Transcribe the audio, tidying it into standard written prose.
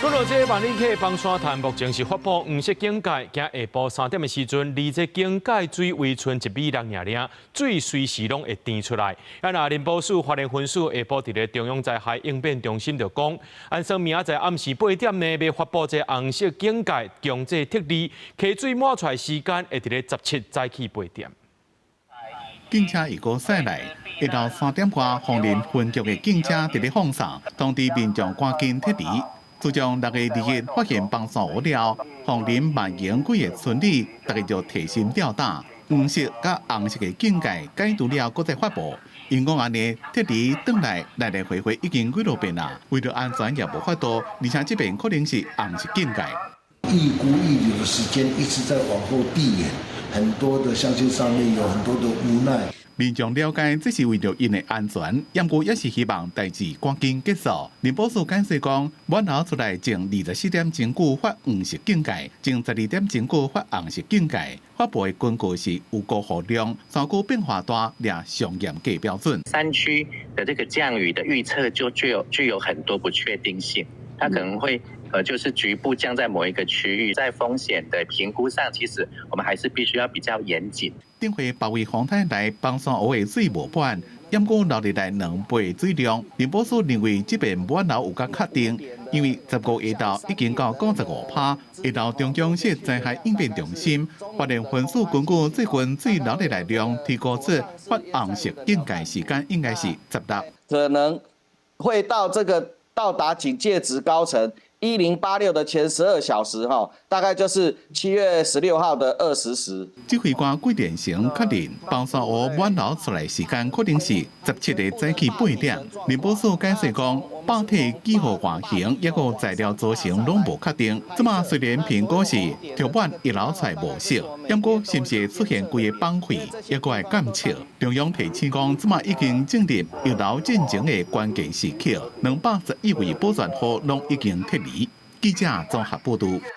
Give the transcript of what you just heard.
講到這萬里溪崩山潭，目前是發布黃色警戒，今下晡3點的時陣，離這警戒水位賰1米6爾爾，水隨時攏會甜出來。啊，若寧波市花蓮分署下晡佇咧中央災害應變中心就講，按算明仔載暗時8點呢，欲發布這紅色警戒強制撤離，溪水滿出來時間會佇咧17早起8點。警車一個駛來，下晝3點外，鳳林分局的警車佇咧放哨，通知民眾趕緊撤離。自從6月2日發現崩山湖了，鳳林萬榮幾个村里，大家就提心吊膽。黃色佮紅色的警戒解除了，閣再發布。𪜶講按呢撤離轉來來來回回已經幾落遍啦，為著安全也無法度，而且這遍可能是紅色警戒。預估預留的時間一直在往後遞延，很多的鄉親上面有很多的無奈。民眾了解這是為著𪜶的安全，毋過也是希望代誌趕緊結束。寧波市解釋講，滿流出來前24點鐘久發黃色警戒，前12點鐘久發紅色警戒。發布的根據是預估雨量，山區變化大，掠上嚴格標準。山區的這個降雨的預測就具有很多不確定性，它可能會就是局部降在某一個區域，在風險的評估上，其實我們還是必須要比較嚴謹。頂回包圍風台內崩山湖的水無滿，毋過流入來2倍水量。寧波市認為這遍滿流有較確定，因為15下晝已經到95%。下晝中央設災害應變中心花蓮分署根據最近水流入來量，提高出發紅色警戒時間應該是16。可能會到這個到達警戒值高層1086的前12小時，哈，大概就是7月16號的20時。指揮官桂連成確認，崩山湖滿流出來時間可能是17日早起8點。寧波市解釋講，壩體幾何外形抑閣材料組成攏無確定。這馬雖然評估是著滿溢流出來模式，毋過是毋是會出現規个崩潰，抑閣愛監測。中央提醒講，這馬已經進入溢流進前的關鍵時刻，211位保全戶攏已經撤離。記者綜合報導。